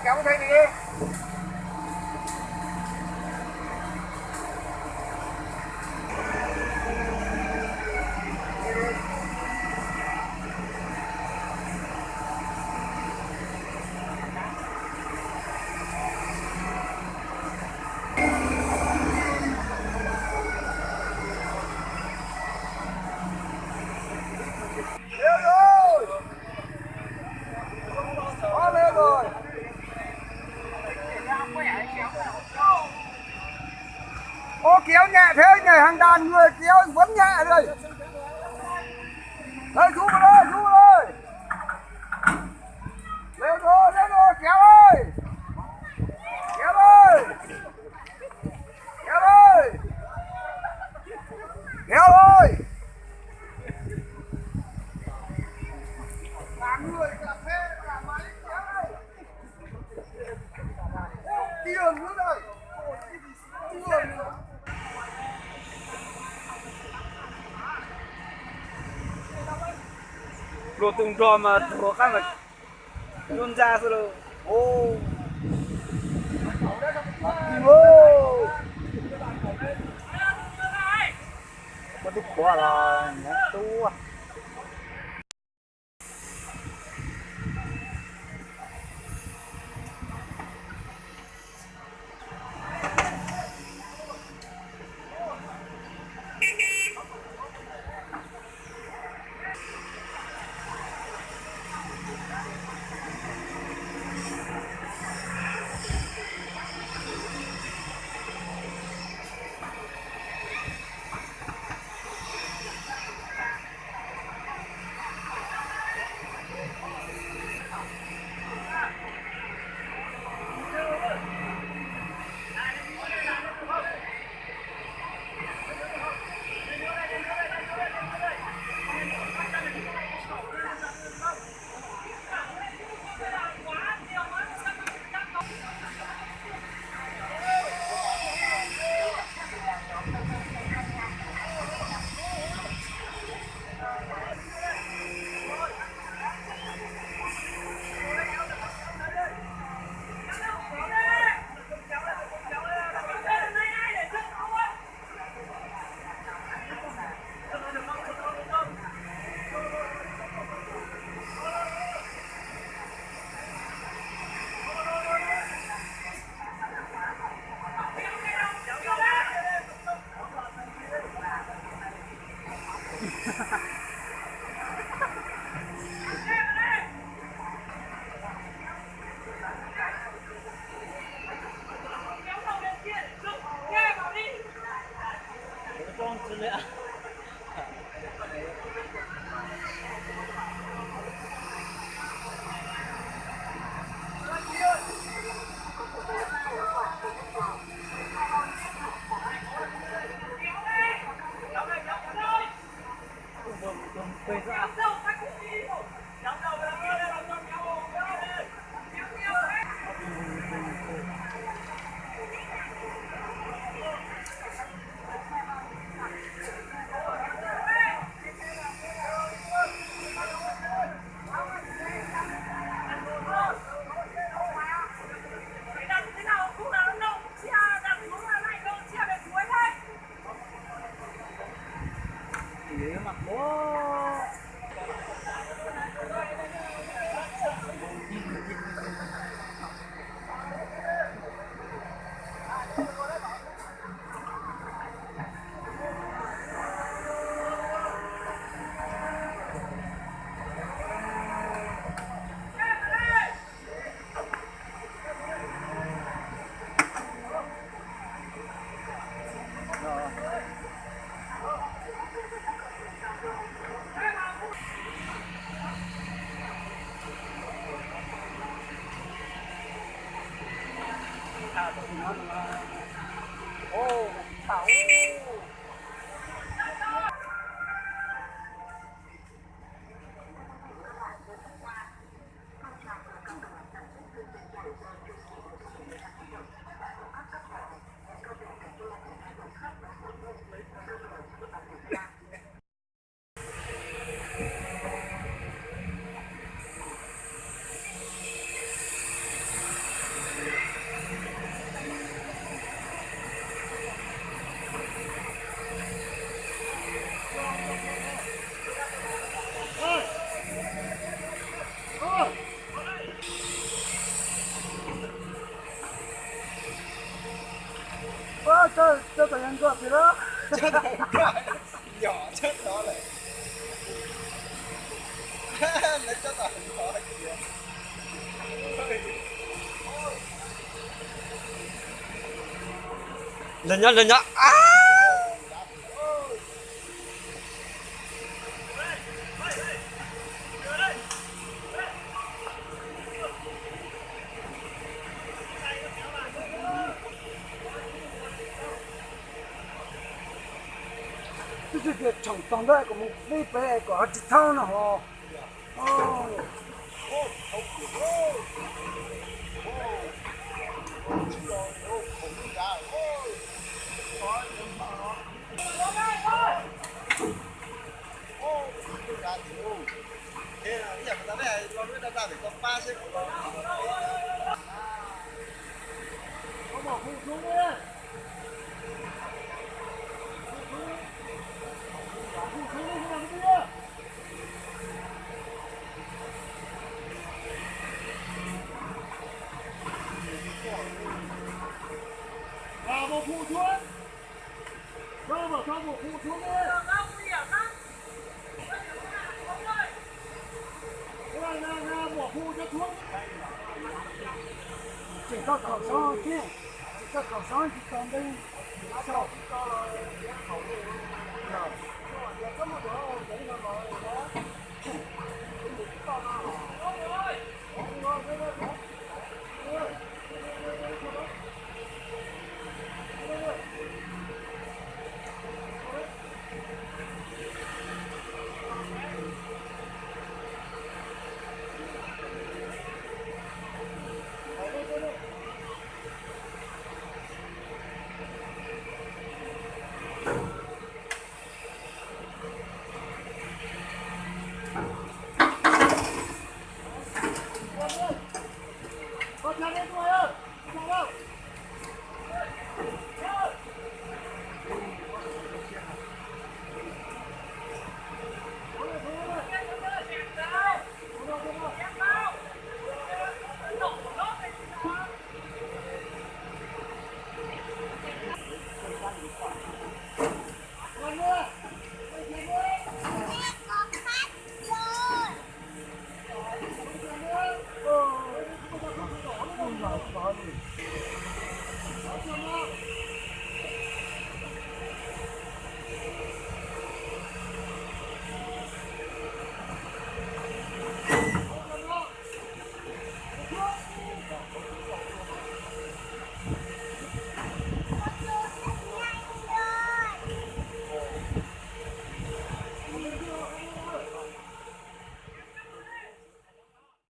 Kéo cái thây này đi. Leo rồi. Có leo rồi. Ô, kéo nhẹ thế, nhảy hàng đàn người kéo vẫn nhẹ đây. Đấy, rút vào đây, rút vào đây. Leo rồi, leo rồi, kéo ơi. Kéo ơi. Kéo ơi. Kéo ơi. Cả người, cả xe, cả máy kéo ơi. Tiền nữa đây. Luag tus nrog mas rhuav qab mas lub ntxa xwb lauj. Ub, muaj tub qhuav los nyav tub. Nkoj tiag lawm. Nyom tshab tod lawm. Lawv tshab tod tod tiag. Lawv nyob, lawv nyob. Twb tsis tias tshoom tog ntawd kom mus deb pem kom ho tsis thaub no ho. Tseem tau kaum xyoo thiab, tseem tau kaum xyoo tsis tau ntev.